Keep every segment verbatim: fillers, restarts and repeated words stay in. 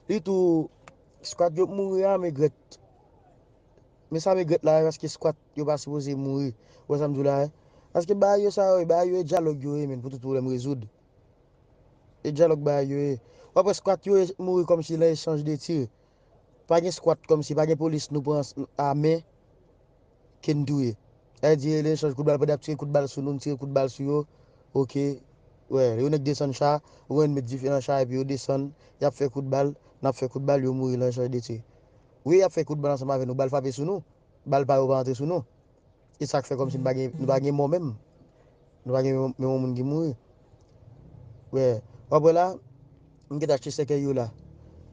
Li tou, skwat yo mouri a, m regrèt. Men sa m regrèt la, paske skwat yo pa sipoze mouri. Ou wè sa m di w la, wi? Paske bagay yo sa yo, bagay yo e dyalòg yo ye, men pou tout pwoblèm rezoud. E dyalòg bagay yo ye. W ap wè skwat yo mouri kòmsi nan echanj de tir. Pa gen skwat kòmsi, pa gen polis nou pran a men ke n touye. Sa vle di, nan echanj kout bal, pandan y ap tire kout bal sou nou, n tire kout bal sou yo. Oke. Wè, yon nèg desann cha, ou konn met dife nan cha, epi yo desann, y ap fè kout bal, n ap fè kout bal, yo mouri nan echanj de tir. Wi, y ap fè kout bal ansanm avè nou, bal frape sou nou, bal pa yo pa antre sou nou. E sa k fè kòmsi nou pa gen, nou pa gen mò menm. Nou pa gen menm, menm yon moun ki mouri. Wè, w ap wè la, m gentan achte sèkèy yo la.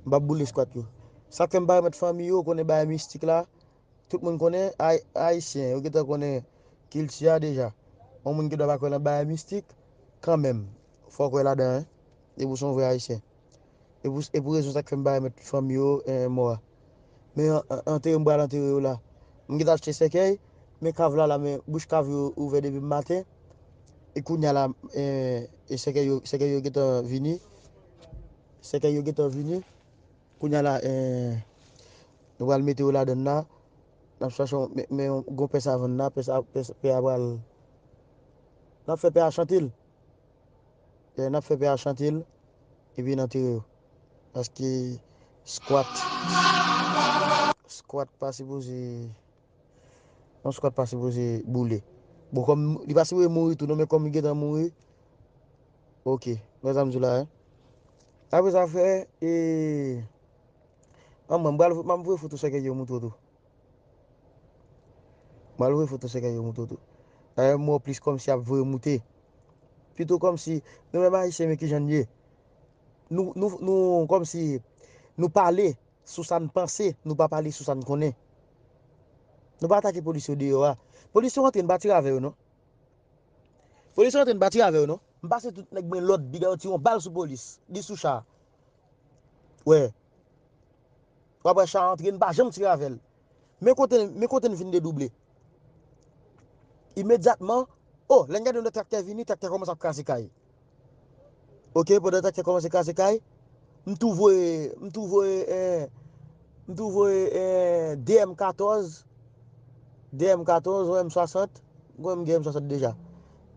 M p ap boule skwat yo. Sa k fè m pa remèt fanmi yo, konnen bagay mistik la, tout moun konnen, Ay-, Ayisyen, yo gentan konnen kilti a deja. Yon moun ki dwa pa kwè nan bagay mistik, kanmenm, fò w kwè ladan, wi. Depi w se yon vrè Ayisyen. E pou, e pou rezon sa k fè m pa remèt fanmi yo, eh, mò a. Men an-, an-, antere m pral antere yo la. M gentan achte sèkèy, men kav la la, men bouch kav yo ouvè depi maten. E kounye a la, eh, e sèkèy yo, sèkèy yo gentan vini. Sèkèy yo gentan vini. Kounye a la, eh, nou pral mete yo ladan la. N ap chache yon, men, men yon gwo pè savann la, pè sa, pè, pè a pral, n ap fè pè a chante l. Eh, n ap fè pè a chante l, epi n antere yo. Paske skwat, skwat pa sipoze, yon skwat pa sipoze boule. Bon, kòm li pa sipoze mouri tou, non, men kòm li gentan mouri, oke. Wè sa m di w la, wi. Apre sa, frè, e, an mwen, m pral, m ap voye foto sèkèy yo montre w tou. M al voye foto sèkèy yo montre w tou. Dayè, m wè w plis kòmsi ap voye moute. Pito kòmsi, nou menm Ayisyen, men kijan n ye. Nou, nou, nou, kòmsi, nou pale sou sa n panse, nou pa pale sou sa n konnen. Nou pa atake polis yo deyò a. Polis yo antre, n pa tire avè yo, non. Polis yo antre, n pa tire avè yo, non. M pase tout nèg mwen lòd, bigay yo tire yon bal sou polis. Li sou cha. Wè. W ap wè cha antre, n pa janm tire avè l. Men kote, men kote n vin dedouble. Imedyatman, o, lè n gade yon lòt traktè vini, traktè kòmanse ap kraze kay. Oke, pandan traktè kòmanse kraze kay, m tou voye, m tou voye, eh, m tou voye, eh, de M katòz, de M katòz, yon M swasant, m gen M swasant deja.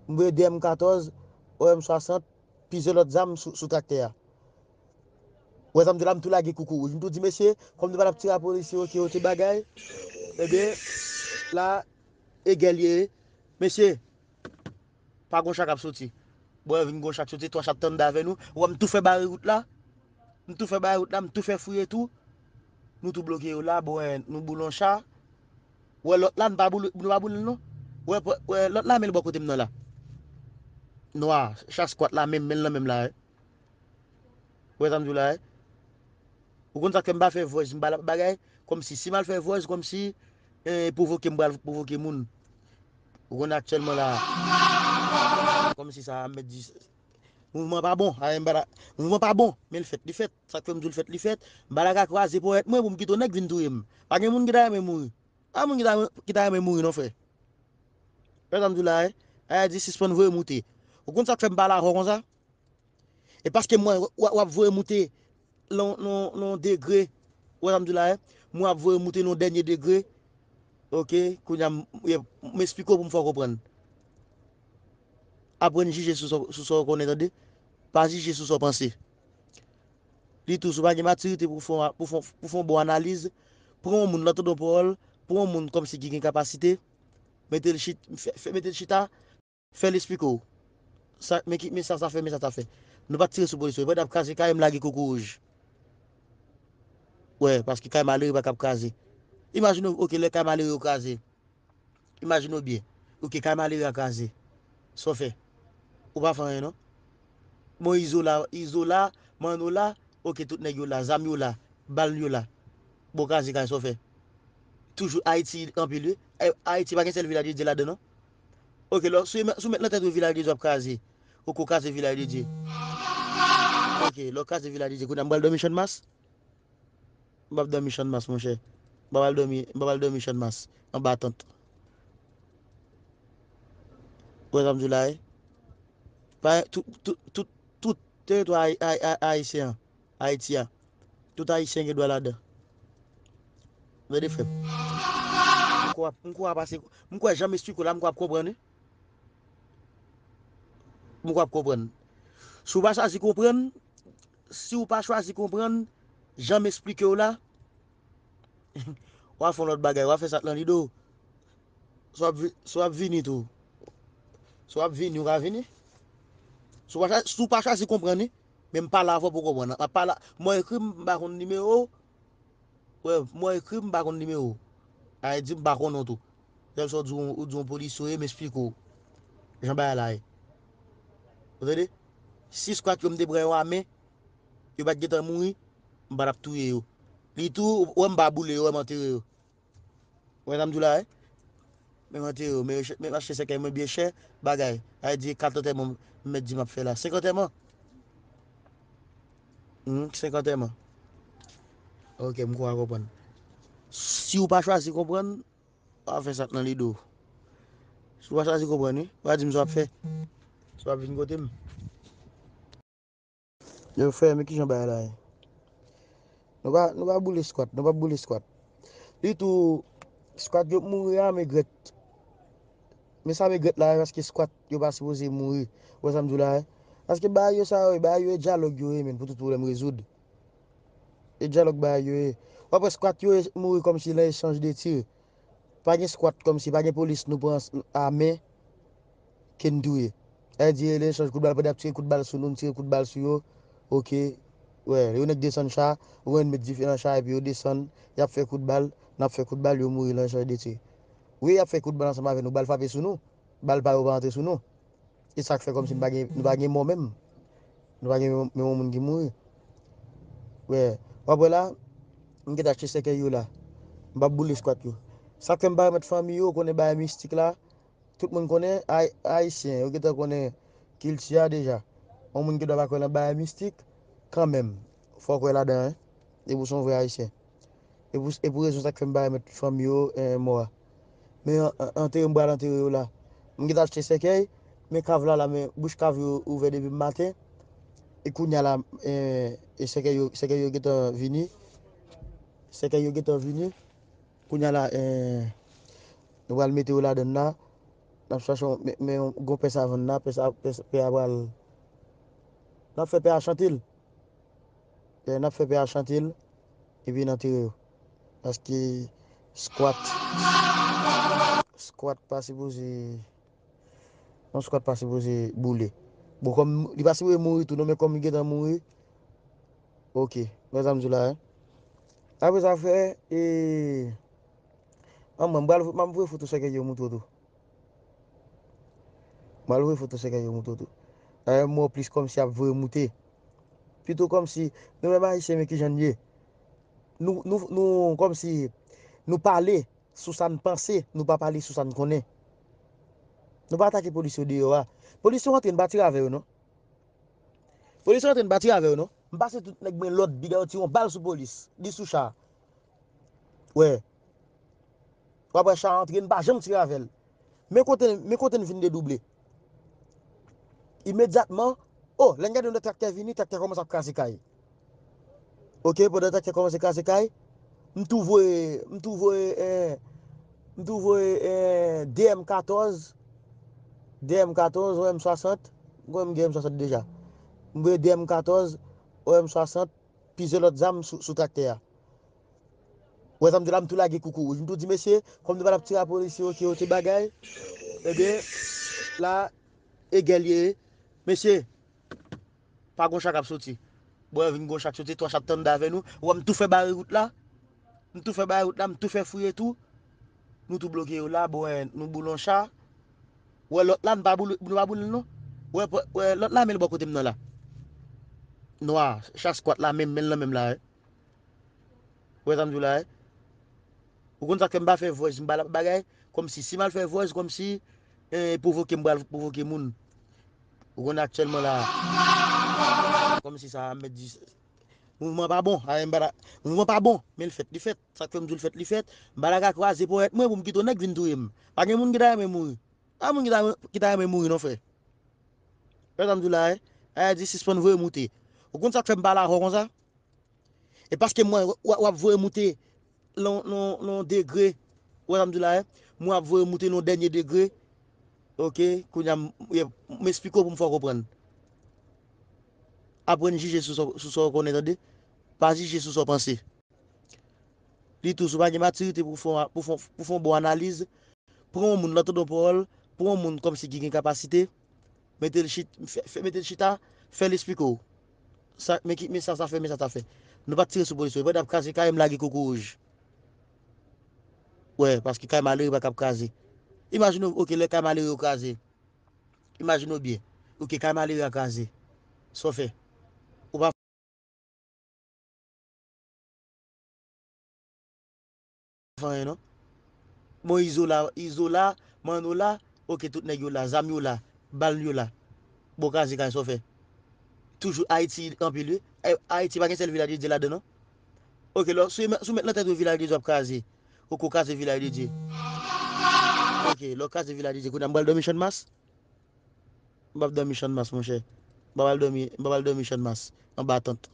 M voye de M katòz, yon M swasant, plizyè lòt zam sou, sou traktè a. Wè sa m di la, m tou lage koukou wouj. M tou di, mesye, kòm nou pa t ap tire a polisye, oke, oke, bagay. Ebyen, la, e gè l ye. Mesye, pa gon cha k ap soti. Bon, vin gon cha k soti, twa cha t anndan avè nou. Wè, m tou fè bare wout la. M tou fè bare wout la, m tou fè fouye tou. Nou tou bloke yo la, bon, wè, nou boule yon cha. Wè, lòt la, nou pa boule, nou pa boule l, non. Wè, wè, lòt la, men l bò kote m nan la. Nwa, cha skwat la, menm, men l nan men m la, wi. Ou wè sa m di w la, wi? Ou konn sa k fè m pa fè vòz, m pa la bagay, kòmsi, si m al fè vòz, kòmsi, eh, pwovoke m pral pwovoke moun. Ou konn aktyèlman la, kòmsi sa, m mèt di, mouvman pa bon, a, m pa la, mouvman pa bon, men l fèt, li fèt. Sa k fè m di w l fèt, li fèt. M pa la ka kwaze ponyèt mwen pou m kite yon nèg vin touye m. Pa gen moun ki ta renmen mouri. Pa moun ki ta, ki ta renmen mouri, non, frè. Wè sa m di w la, wi? Ayiti sispann voye moute. Ou konn sa k fè m pale avè w konsa? E paske mwen, w, w ap voye moute nan, nan, nan degre. Ou wè sa m di w la, wi? Mwen ap voye moute nan dènye degre. Oke? Kounye a, m, m, m esplike w pou m fè w konprann. Aprann jije sou sa, sou sa w konnen, tande? Pa jije sou sa w panse. Li tou, si w pa gen matirite pou fè, pou fè, pou fè yon bon analiz, pran yon moun, lè w tande yon pawòl, pran yon moun kòmsi ki gen kapasite, mete l chit-, fè, fè, mete l chita, fè l esplike w. Sa, men ki, men sa, sa fè, men sa, sa fè. Nou pa t tire sou polis yo. Pandan y ap kraze kay, m lage koukou wouj. Wè, paske kay malere pa kab kraze. Imajine w, oke, lè kay malere yo kraze. Imajine w byen. Oke, kay malere a kraze. Sa w fè? Ou pa fè anyen, non? Bon, Izo la, Izo la, Manno la, oke, tout nèg yo la, zam yo la, bal yo la. Bon, kraze kay, sa w fè? Toujou Ayiti anpil, wi. Ay-, Ayiti pa gen sèl Vilaj de Dye ladan, non? Oke, lò, si w met, si w met nan tèt ou Vilaj de Dye ap kraze, ou ko kraze Vilaj de Dye. Oke, lè w kraze Vilaj de Dye, kounye a m pral dòmi Channmas? M p ap dòmi Channmas, monchè. M p ap al dòmi, m p ap al dòmi Channmas, anba tant. Ou wè sa m di w la, wi? Pa, tout, tout, tout, tout teritwa ayi-, ayi-, ayi-, ayisyen an, Ayiti a, Tout Ayisyen gen dwa ladan. Tande, frè m. M kwè, m kwè w ap pase, m kwè jan m esplike w la, m kwè w ap konprann, wi. M kwè w ap konprann. Si w pa chwazi konprann, si w pa chwazi konprann, jan m esplike w la, w a fè yon lòt bagay, w a fè sa k nan lide w. Si w ap vi-, si w ap vini tou. Si w ap vini, w ka vini. Si w pa chwa-, si w pa chwazi konprann, wi, men m pale avè w pou w konprann. M ap pale, mwen ekri, m pa konn nimewo w. Wè, mwen ekri, m pa konn nimewo w. A di m pa konnen w tou. Lè sa w di w, ou di yon polisye w ye, m esplike w jan bagay la ye. Ou tande? Si skwat yo m te pran yo a men, yo pa t gentan mouri, m pa t ap touye yo. Li tou, ou wè m pa boule yo, wè m antere yo. Ou wè sa m di w la, wi? Men m antere yo, men yo ch-, men m achte sèkèy mwen byen chè, bagay. A di kat antèman m mèt di m ap fè la. Senk antèman. Hmm, senk antèman. Ok, m kwè w konprann. Si w pa chwazi konprann, w a fè sa k nan lide w. Si w pa chwazi konprann, wi, w a di m sa w ap fè. Si w ap vin kote m. Yo, frè, men kijan bagay la ye. Nou pa, nou pa boule skwat, nou pa boule skwat. Li tou, skwat yo mouri a, men grèt. Men sa men grèt la, paske skwat yo pa sipoze mouri. Ou wè sa m di w la, wi? Paske bagay yo sa yo, bagay yo e dyalòg yo ye, men pou tout pwoblèm rezoud. E dyalòg bagay yo ye. W ap wè skwat yo e mouri kòmsi nan echanj de tir. Pa gen skwat kòmsi, pa gen polis nou pran s-, a men ke n touye. Sa vle di, e echanj kout bal, pandan y ap tire kout bal sou nou, n tire kout bal sou yo. Ok. Wè, yo nèk desann cha, ou konn met dife nan cha, epi yo desann, y ap fè kout bal, n ap fè kout bal, yo mouri nan echanj de tir. Wi, y ap fè kout bal ansanm avè nou, bal frape sou nou, bal pa yo pa antre sou nou. E sa k fè kòmsi nou pa gen, nou pa gen mò menm. Nou pa gen menm, menm yon moun ki mouri. Wè, w ap wè la, m gentan achte sèkèy yo la. M p ap boule skwat yo. Sa k fè m pa remèt fanmi yo, ou konnen bagay mistik la, tout moun konnen, Ay-, Ayisyen, yo gentan konnen kilti a deja. Yon moun gen dwa pa kwè nan bagay mistik, kanmenm, fò w kwè ladan, wi. Depi w se yon vrè Ayisyen. E pou, e pou rezon sa k fè m pa remèt fanmi yo, eh, mò a. Men an, an, antere m pral antere yo la. M gentan achte sèkèy, men kav la la, men bouch kav yo ouvè depi maten. E kounye a la, eh, e sèkèy yo, sèkèy yo gentan vini. Sèkèy yo gentan vini. Kounye a la, eh, nou pral mete yo ladann la. N ap chache yon, men, men yon gwo pè savann la, pè sa, pè, pè a pral. N ap fè pè a chante l. Eh, n ap fè pè a chante l, epi n antere yo. Paske skwat, skwat pa sipoze, yon skwat pa sipoze boule. Bon, kòm li pa sipoze mouri tou, non, men kòm li gentan mouri, ok. Wè sa m di w la, wi. Apre sa, frè, e, an mwen, m pral, m ap voye foto sèkèy yo montre w tou. M al voye foto sèkèy yo montre w tou. Dayè, m wè w plis kòmsi ap voye moute. Pito kòmsi, nou menm Ayisyen, men kijan n ye. Nou, nou, nou, kòmsi, nou pale sou sa n panse, nou pa pale sou sa n konnen. Nou pa atake polis yo deyò a. Polis yo antre, n pa tire avè yo, non. Polis yo antre, n pa tire avè yo, non. M pase tout nèg mwen lòd, bida yo tire yon bal sou polis. Li sou cha. Wè. W ap wè cha antre, n pa janm tire avè l. Men kote, men kote n fin dedouble. Imedyatman, o, lè n gade yon lòt traktè vini, traktè kòmanse ap kraze kay. Ok, pandan traktè kòmanse kraze kay, m tou voye, m tou voye, eh, m tou voye, eh, de M katòz, de M katòz, yon M swasant, m kwè m gen M swasant deja. M voye de M katòz, yon M swasant, plizyè lòt zam sou, sou traktè a. Ou wè sa m di la, m tou lage koukou wouj. M tou di, mesye, kòm nou pa t ap tire a polisye, ok, ok, bagay. Ebyen, la, e gè l ye. Mesye, pa gon cha k ap soti. Bon, vin gon cha k soti, twa cha t anndan avè nou. Ou wè m tou fè bare wout la. M tou fè bare wout la, m tou fè fouye tou. Nou tou bloke yo la, bon, eh, nou boule yon cha. Ou wè lòt la, nou pa boule, nou pa boule l non. Ou wè, wè lòt la, men l bò kote m nan la. Nwa, cha skwat la, menm, men l nan menm la, wi. Ou wè sa m di w la, wi. Ou konn sa k fè m pa fè voice, m pa l ap bagay, kòmsi, si m al fè voice, kòmsi, eh, pwovoke m pral pwovoke moun. Ou konn aktyèlman la, kòmsi sa, m mèt di, mouvman pa bon, a, m pa la, mouvman pa bon, men l fèt, li fèt. Sa k fè m di w l fèt, li fèt. M pa ta ka kwaze ponyèt mwen pou m kite yon nèg vin touye m. Pa gen moun ki ta renmen mouri. Pa moun ki ta, ki ta renmen mouri non, frè. Wè sa m di w la, wi. Ayiti sispann voye moute. Ou konn sa k fè m pale avè w konsa? E paske mwen, w, w ap voye moute nan, nan, nan degre, ou wè sa m di w la, mwen ap voye moute nan dènye degre. Ok, kounye a m, m esplike w pou m fè w konprann. Aprann jije sou sa, sou sa w konnen, tande. Pa jije sou sa w panse. Li tou, si w pa gen matirite pou fè, pou fè, pou fè yon bon analiz, pran yon moun, lè w tande yon pawòl, pran yon moun kòmsi ki gen kapasite, mete l chit, fè, fè, mete l chita, fè l esplike w. Sa, men ki, men sa, sa fè, men sa, sa fè. Nou pa t tire sou polisyon. Pandan ap kraze kay, m lage koukouwouj. Wè, paske kay malere pa kab kraze. Imajine w, ok, lè kay malere yo kraze. Imajine w byen. Ok, kay malere a kraze. Sa w fè? Ou pa fè anyen non. Bon, Izo la, Izo la, Manno la, ok, tout nèg yo la, zam yo la, bal yo la. Bon, kraze kay, sa w fè? Toujou Ayiti anpil, wi. Ay-, Ayiti pa gen sèl Vilaj de Dye ladan, non? Ok, lò, si w met, si w met nan tèt ou Vilaj de Dye ap kraze, ou ko kraze Vilaj de Dye. Ok, lò kraze Vilaj de Dye, kounye a m pral dòmi Channmas? M p ap dòmi Channmas, monchè. M pa pral dòmi, m pa pral dòmi Channmas, anba tant.